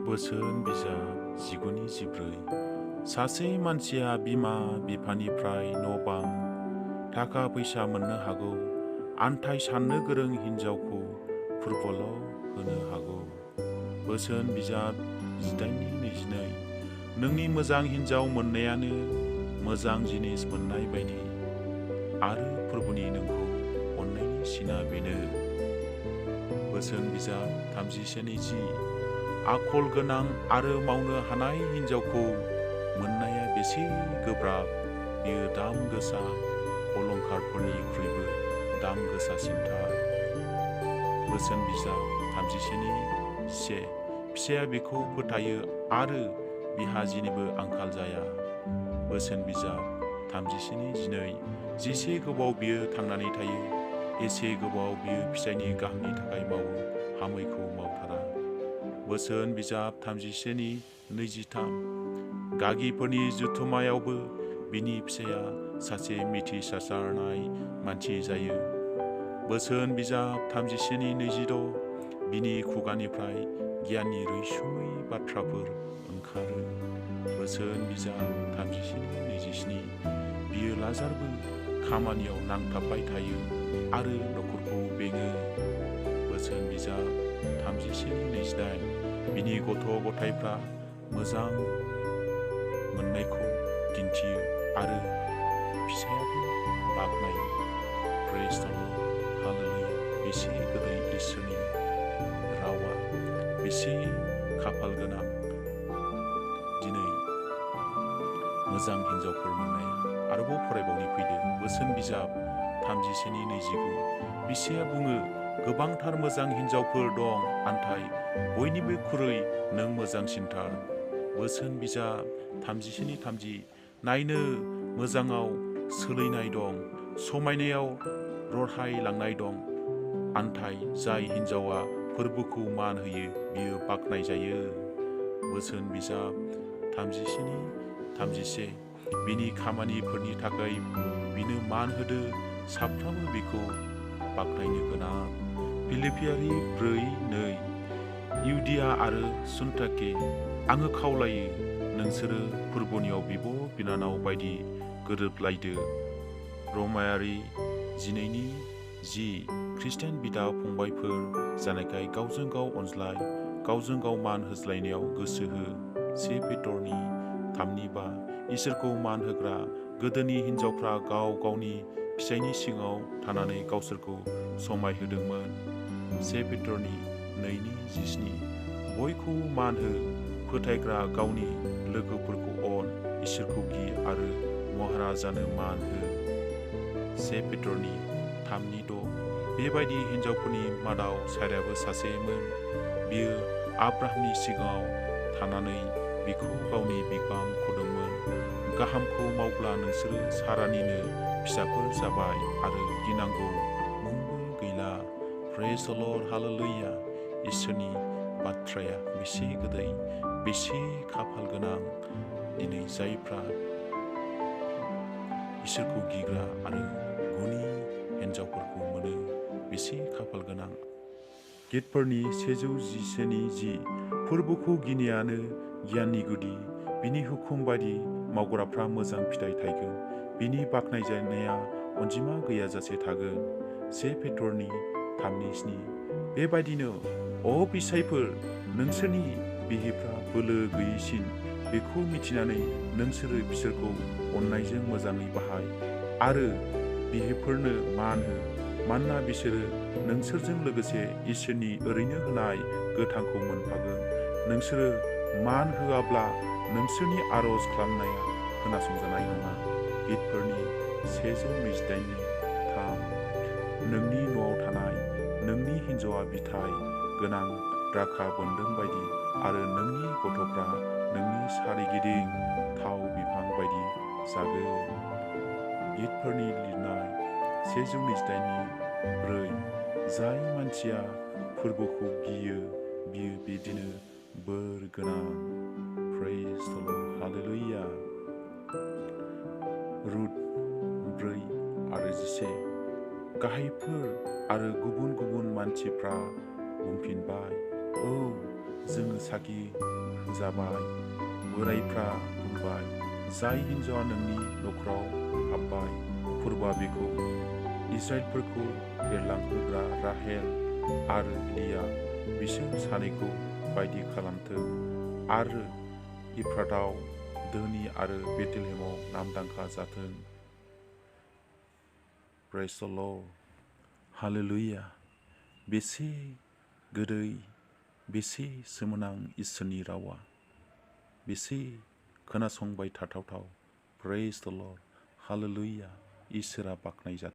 बोसोन बिजाब 19:14 सासे मानसिया बिमा बिफानिफ्राय न'-बां, थाखा फैसा मोननो हागौ, आन्थाय साननो गोरों हिन्जावखौ फुरबल होनो हागौ। बोसोन बिजाब 18:22 नोंनि मोजां हिन्जाव मोननायानो मोजां जिनिस मोननाय बायदि, आरो फोरबोनि नोंखौ अननायनि सिना बेनो। बोसोन बिजाब 31:10 आखल गोनां आरो मावनो हानाय हिन्जावखौ मोननाया बेसे गोब्राब, बियो दाम गोसा अलंखारफोरनिख्रुइबो दाम गोसासिनथार। बोसोन बिजाब 31:1 फिसाया बिखौ फोथायो आरो बिहा जेनिबो आंखाल जाया। बोसोन बिजाब 31:2 जेसे गोबाव बियो थांनानै थायो, एसे गोबाव बियो फिसायनि गाहामनि थाखाय मावो, हामैखौ मावथारा। बोसोन बिजाब 31:23 गागिफोरनि जथुम्मायावबो बिनि फिसाया सासे मिथिसारनाय मानसि जायो। बोसोन बिजाब 31:26 बिनि खुगानिफ्राय गियाननि रैसुमै बाथ्राफोर ओंखारो। बोसोन बिजाब 31:27 बियो लाजारबो खामानियाव नांथाबबाय थायो आरो नखरखौ बेङो। बोसोन बिजाब 31:28 बिनि गथ' गथायफ्रा मोजां मोननायखौ दिन्थियो आरो फिसायाबो बाख्नायो। प्रेज द लर्ड, हालेलुया। बेसे गोदै इसोरनि रावा, बेसे खाफाल गोनां दिनै मोजां हिन्जावफोर मोननाया। आरोबाव फरायबावनि फैदो बोसोन बिजाब 31:29 बिसाया बुङो, गोबांथार मोजां हिन्जावफोर दं, आन्थाय बयनिबोख्रुइ नों मोजांसिनथार। बोसोन बिजाब 31:30 नायनो मोजाङाव सोलैनाय दं, समायनायाव रहायलांनाय दं, आन्थाय जाय हिन्जावा फोरबोखौ मान होयो बियो बाख्नायजायो। बोसोन बिजाब 31:31 बिनि खामानिफोरनि थाखाय बिनो मान होदो, साफ्रामबो बिखौ बाख्नायनो गोनां। फिलिपियारि 4:2 इउदिया आरो सुन्ताके आङो खावलायो, नोंसोरो फोरबोनियाव बिब' बिनानाव बायदि गोरोबलायदो। रमायारि 12:10 खृष्टान बिदा फंबायफोर जानायखाय गावजों गाव अनज्लाय, गावजों गाव मान होज्लायनायाव गोसो हो। 1 पेट्रनि 3:5 इसोरखौ मान होग्रा गोदोनि हिन्जावफ्रा गाव गावनि फिसायनि सिगाङाव थानानै गावसोरखौ समायहोदोंमोन। 1 पेट्रनि 2:17 बयखौबो मान हो, फोथायग्रा गावनि लोगोफोरखौ अन, इसोरखौ गि आरो महाराजानो मान हो। 1 पेट्रनि 3:6 बेबायदि हिन्जावफोरनि मादाव सारायाबो सासेमोन, बियो आब्राहामनि सिगाङाव थानानै बिखौ गावनि बिबाम खुदोंमोन। गाहामखौ मावब्ला नोंसोरो सारानिनो फिसाफोर जाबाय आरो गिनांगौ मुंबो गैला। प्रेज द लर्ड, हालेलुया। इसोरनि बाथ्राया बेसे गोदै, बेसे खाफाल गोनां दिनै जायफ्रा इसोरखौ गिग्रा आरो गुनि हिन्जावफोरखौ मोनो, बेसे खाफाल गोनां। गितफोरनि 111:10 फोरबोखौ गिनायानो गियाननि गुदि, बिनि हुकुम बायदि मावग्राफ्रा मोजां फिथाइ थायगोन, बिनि बाख्नायजानाया अनजिमा गैयाजासे थागोन। 1 पेट्रनि 3:7 बेबायदिनो फिसायफोर, नोंसोरनि बिहिफ्रा बोलो गैयैसिन, बेखौ मिथिनानै नोंसोरो बिसोरखौ अननायजों मोजाङै बाहाय आरो बिहिफोरनो मान हो, मानोना बिसोरो नोंसोरजों लोगोसे इसोरनि ओरैनो होनाय गोथांखौ मोनफागोन। नोंसोरो मान होआब्ला नोंसोरनि आरज खालामनाया खोनासंजानाय नङा। गितफोरनि 128:3 नोंनि न'आव थानाय नोंनि हिन्जावा बिथाइ गोनां द्राखा बोन्दों बायदि आरो नोंनि गथ'फ्रा नोंनि सारिगिदिं थाव बिफां बायदि जागोन। गितफोरनि लिरनाय 128:4 जाय मानसिया फोरबोखौ गियो बियो बिदिनो बोर गोनां। प्रेज द लर्ड, हालेलुया। रुथ 4:11 गाहायफोर आरो गुबुन गुबुन मानसिफ्रा बुंफिनबाय, जोङो साखि जाबाय। बोराइफ्रा बुंबाय, जाय हिन्जावा नोंनि न'खराव हाबबाय, पुर्बा बेखौ इस्राएलफोरखौ एरलांहोग्रा राहेल आरो लिया बिसोर सानैखौ बायदि खालामथों आरो इफ्राताव धोनि आरो बेथेलहेमाव नामदांखा जाथों। प्रेज द लर्ड। हालेलुया। बेसे गोदै, बेसे सोमोनां इसोरनि रावा, बेसे खोनासंबाय थाथावथाव। प्रेज द लर्ड। हालेलुया। इसोरा बाख्नायजाथाव।